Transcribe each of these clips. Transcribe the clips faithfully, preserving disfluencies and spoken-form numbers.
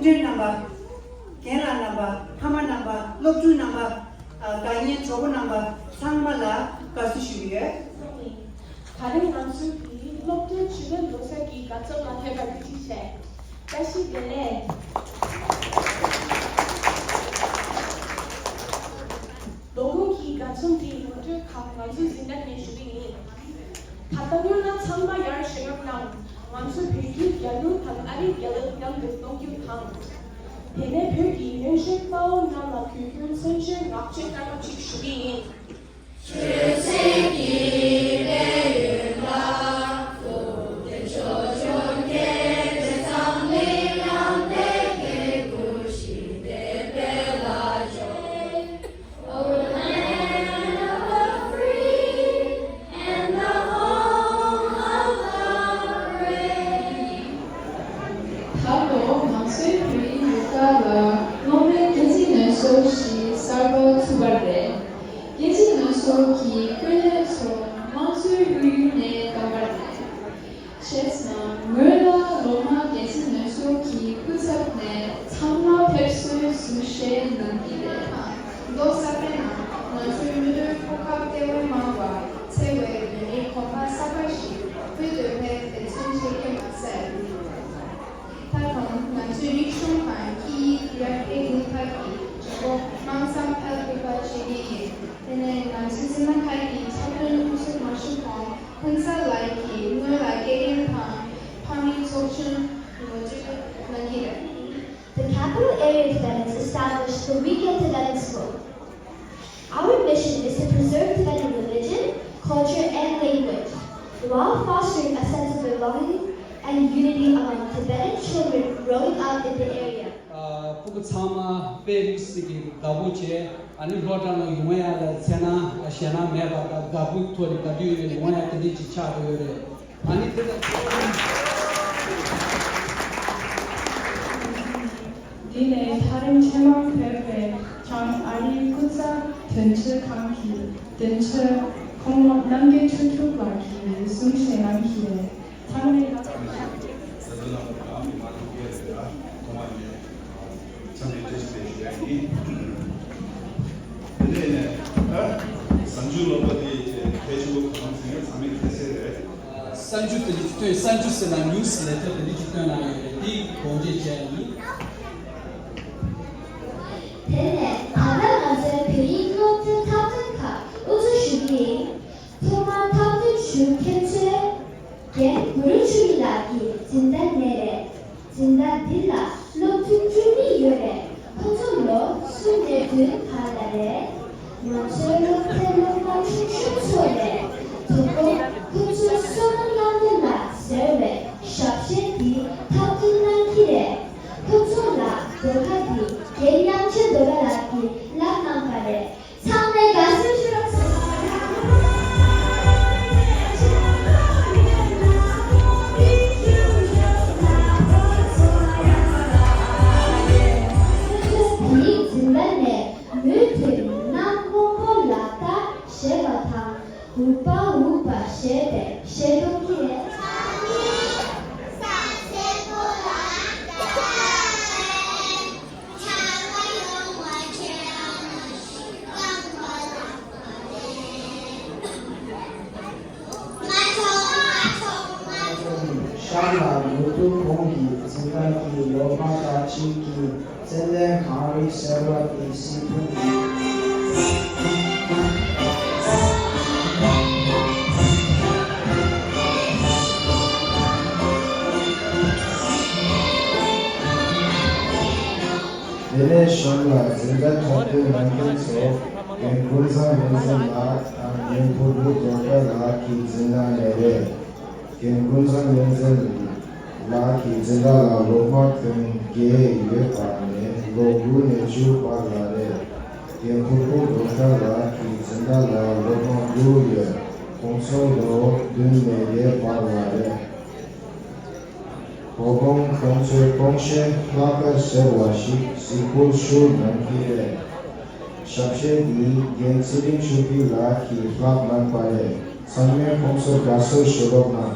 འབྲེལ་རྣམ་པ། རྒན་ལགས་རྣམ་པ། ཕ་མ་རྣམ་པ། སློབ་ཕྲུག་རྣམ་པ། ཨ། དགའ་ཉེ་གྲོགས་པོ་རྣམ་པ་ཚང་མ་ལ་དགའ་བསུ་ཞུ་གི་ཡོད། ད་རེས་ང་ཚོའི་བོད་ཡིག་སློབ་གྲྭའི་ཆོས་དད་ལོ་གསར་གྱི་དགའ་ཚོར་ལ་ཕེབས་པར་ཐུགས་རྗེ་ཆེ། བཀྲ་ཤིས་བདེ་ལེགས། ལོ་འཁོར་གྱི་དགའ་ཚོར་འདི་ངོ་སྤྲོད་ཁག་ང་ཚོའི་འཛིན་གྲྭ་ནས་ཞུ་གི་ཡིན། ད་ལྟ་སྔོན་ལ་ཚང་མ་ཡར་ཞལ་འདེབས་གནང་། ང་ཚོས་བོད་བརྒྱུད་རྒྱ་གླུ་དང་ཨ་རིའི་རྒྱལ་གླུ་མཉམ་དུ་གཏོང་རྒྱུ་དང་། དེ་ནས་བོད་ཀྱི་ཡོན་ཧྲེ་དཔའ་བོ་རྣམས་ལ་གུས་བཀུར་མཚོན་ཕྱིར་ངག་བཅད་ལྟར་མ་ཅིག་ཞུ་གི་ཡིན། ད་ལོ་ང་ཚོའི་བོད་ཡིག་སློབ་གྲྭ་ལ་སློབ་མའི་སྐད་འཕྲིན་སྣ་ཚོགས་ཤིག་གསར་པ་ཚུགས་པ་རེད། སྐད་འཕྲིན་སྣ་ཚོགས་ཀྱི་བཀོད་ལེགས་ཚོ་དམངས་གཙོའི་དབུས་ནས་བཏང་བ་རེད། བྱས་ཙང་ངོས་ལ་སློབ་མ་སྐད་འཕྲིན་སྣ་ཚོགས་ཀྱི་སྐུ་ཚབ་ནས་ཚང་མ་ཕེབས་བསུའི་གཟིགས་ཞིབ་གནང་གི་རེད། ལོ་གསར་པའི་ནང་ང་ཚོའི་མི་ལུས་གོ་སྐབས་དེ་བས་མང་བ་འཚོལ་བའི་ལས་རིགས་གོམ་པ་གསར་པ་ཞིག་སྤོ་འདོད་པའི་འབད་བརྩོན་བྱེད་ཀྱི་མ་ཟད། ད་དུང་ང་ཚོའི་རིག་གཞུང་དང་སྐད་ཡིག་ཡར་རྒྱས་འགྲོ་ཐབས་ཀྱི་བྱེད་སྒོ་མང་ཙམ་སྤེལ་ཐུབ་པ་བྱེད་ཀྱི་ཡིན། དེ་ནས་ང་ཚོའི་འཛིན་གྲྭ་ཁག་གི་འཁྲབ་སྟོན་དབུ་འཛུགས་མ་ཞུ་གོང་ཀུན་བཟང་ལགས་ཀྱིས་སྔོན་ལ་དགེ་རྒན་དང་ཕ་མའི་ཚོགས་ཆུང་ངོ་སྤྲོད་གནང་གི་རེད། The Capital Area Tibetans established the Weekend Tibetan School. Our mission is to preserve Tibetan religion, culture, and language, while fostering a sense of belonging and unity among Tibetan children growing up in the area. ཨ། སྤུ་གུ་ཚང་མ་དཔེ་རིགས་ཤིག་གི་བདག་པོ་བྱས། ཨ་ནི་སློབ་གྲྭ་ནང་ཡོང་ཡ་ལ་འཚེར་སྣང་ཞེད་སྣང་མེད་པ་དང་། དགའ་པོའི་ཐོག་ནས་ག་དུས་ཡོང་ཡ་དེ་འདྲ་ཅིག་ཆགས་བསྡད་ཡོད་རེད། ཨ་ནི་དེ་ལ། འདི་ནས་ཐག་རིང་ཆེས་མང་ཕེབས་པའི་བྱང་ཨ་རིའི་སྐུ་ཚབ་དོན་གཅོད་ཁང་གི་དོན་གཅོད་ཁོང་རྣམ་རྒྱལ་ཆོས་གྲུབ་ལགས་ཀྱིས་གསུང་བཤད་གནང་གི་རེད། ཚང་མས་ད་ལྟ་ལ་ཐུགས་རྗེ་ཆེ། ད་ལྟ་ལ་ང་མི་མང་པོ་ཕེབས་རེད། ད་ཐོག་མ་ནས་ཚང་མས་བཀྲ་ཤིས་བདེ་ལེགས་ཞུ་ཡ་ཡིན། དེ་ནས་ཨ། གཟའ་མཇུག་སློབ་གྲྭ་དེ་གལ་ཆེན་པོ་གང་ཟེར་ན་ཚང་མས་མཁྱེན་གསལ་རེད། གསར་འགྱུར་དེ་འདྲ་ཅིག་བཏོན། གསར་འགྱུར་ཟེར་ན་ནིའུ་སི་ལེ་ཊར་དེ་འདྲ་ཅིག་བཏོན་གནང་ཡོད་རེད། དེ་དགོངས་འགྲེལ་བྱས་ཡིན། དེ་ནས་ད་ལྟ་ང་ཚོའི་བོད་ཡིག་སློབ་ཁྲིད་འཁྲབ་སྟོན་ཁག་དབུ་འཛུགས་ཞུ་གི་ཡིན། ཐོག་མར་འཁྲབ་སྟོན་ཞུ་མཁན་ཚོས་རྒན་གུ་རུ་ཆོས་སྐྱིད་ལགས་ཀྱི་འཛིན་གྲྭ་ནས་རེད། འཛིན་གྲྭ་འདི་ལ་སློབ་ཕྲུག་བཅུ་གཉིས་ཡོད་རེད། ཁོ་ཚོ་ལོ་གསུམ་ནས་བདུན་བར་ལ་རེད། ང་ཚོའི་སློབ་གྲྭའི་སློབ་མ་ཆུང་ཆུང་ཚོ་རེད། དོ་དགོང་ཁོ་ཚོའི་བསོད་ནམས་བླ་མེད་ལ་ཟེར་བའི་ཞབས་གཞས་འདི་འཁྲབ་སྟོན་གནང་གི་རེད། ཁོ་ཚོ་ལ་ཟློས་གར་འདི་རྒན་དབྱངས་ཅན་རྡོ་རྗེ་ལགས་ཀྱིས་བསླབ་གནང་བ་རེད། ཚང་མས་དགའ་བསུ་ཞུ་རོགས། དེའི་འཛིན་གྲྭ་ནས་མུ་མཐུད་གནམ་སྔོན་པོ་ལ་ལྟ་ཞེས་པ་དང་། འུག་པ་འུག་པ་ཞེས་པའི་གཞས་གཏོང་གི་རེད། ཤར་ལ་ལོ་ཏོག་གོང་གི་འཛིན་གྲྭ་གི་སློབ་མ་ཁག་ཅིག་གིས་རྩེད་ལེན་གང་རིགས་ཟེར་བ་དེ་གཟིགས་ཐུབ། དེ་ནས་གཞུང་ལ་འཛིན་གྲྭ་འཁྲབ་སྟོན་གནང་མཁན་ཚོ། རྒན་ཀུན་བཟང་ཡོན་ཏན་ལགས་དང་རྒན་ཕུར་བུ་རྡོ་རྗེ་ལགས་ཀྱི་འཛིན་གྲྭ་ནས་རེད། རྒན་ཀུན་བཟང་ཡོན་ཏན་ལགས་ཀྱི་འཛིན་གྲྭ་ལ་སློབ་མ་ཁྱོན་བརྒྱད་ཡོད་པ་ནས་ལོ་དགུ་ནས་བཅུ་བར་ལ་རེད། རྒན་ཕུར་བུ་རྡོ་རྗེ་ལགས་ཀྱི་འཛིན་གྲྭ་ལ་སློབ་མ་དགུ་ཡོད། ཁོང་ཚོ་ལོ་བདུན་ནས་བརྒྱད་བར་ལ་རེད། དོ་དགོང་ཁོང་ཚོས་གཏོང་བཤད་ལྷག་དཀར་ཟེར་བ་ཞིག་གཟིགས་འབུལ་ཞུ་གནང་གི་རེད། ཞབས་གཞས་འདི་རྒན་ཚེ་རིང་ཆོས་སྐྱིད་ལགས་ཀྱིས་ལྷག་གནང་པ་རེད། ཚང་མས་ཁོང་ཚོར་དགའ་བསུ་ཞུ་རོགས་གནང་།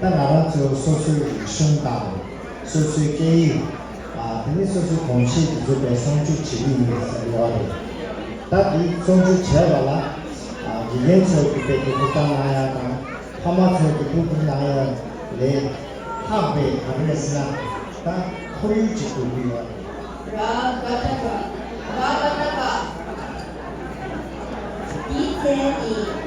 ད་ང་རང་ཚོ་སོ་སོའི་རིག་གཞུང་དང་། སོ་སོའི་སྐད་ཡིག་ཨ། དེ་ནས་སོ་སོའི་གོམས་གཤིས་དེ་ཚོ་དཔེ་སྲུང་སྐྱོབ་བྱེད་ཀྱི་ཡིན་ཟེར་ཡོད་རེད། ད་དེ་སྲུང་སྐྱོབ་བྱས་པ་ལ་ཨ། དགེ་རྒན་ཚོ་གིས་དཔེ་དགེ་ཕྲུག་ལྟ་གནང་ཡ་དང་། ཕ་མ་ཚོ་གིས་ཕྲུ་གུ་གནང་ཡ་ལས་ལྷག་པའི་ག་རེ་རེད་ཟེར་ན། ད་ཁོར་ཡུག་ཅིག་དགོས་ཀྱི་ཡོད་རེད། ར་ག་ཏ་ག་ར་ག་ཏ་ག་དེའི་མཚན་ནི།